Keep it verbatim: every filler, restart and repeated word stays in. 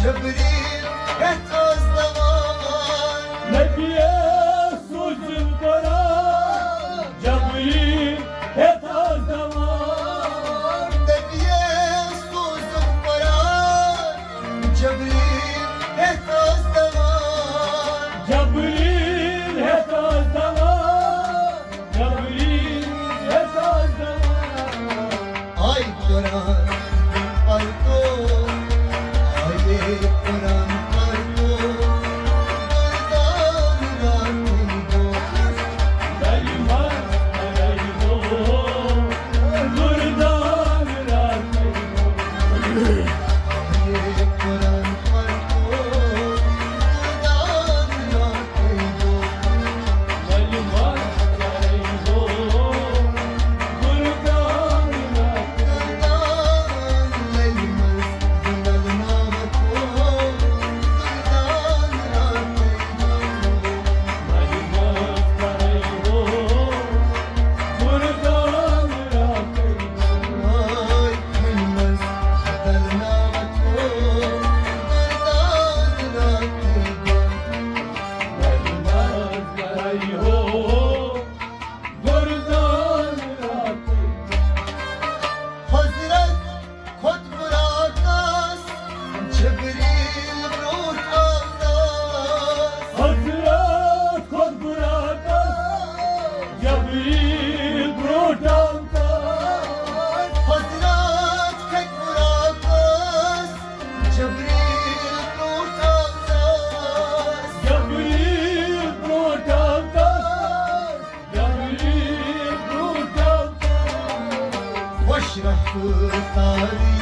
جبریل ہیٚتھ ٲس دوا۔ نبی سوٗزُن قرآن، جبریل ہیٚتھ ٲس دوا۔ نبی سوٗزُن قرآن، جبریل ہیٚتھ ٲس دوا۔ جبریل ہیٚتھ ٲس دوا۔ جبریل ہیٚتھ ٲس دوا۔ آے قرآن پرتو، آے قرآن پرتو، دردان راتن دو۔ ظلمت کرے دو، دردان راتن دو۔ آے قرآن پرتو، دردان راتن دو۔ حضرت کھوٚت براقس، جبریل برونٛٹھ آو تس۔ حضرت کھوٚت براقس، جبریل برونٛٹھ آو تس۔ حضرت کھٔتۍ براقس، جبریل برونٛٹھ آو تس۔ جبریل برونٛٹھ آو تس۔ جبریل برونٛٹھ آو تس۔ خۄش رفتار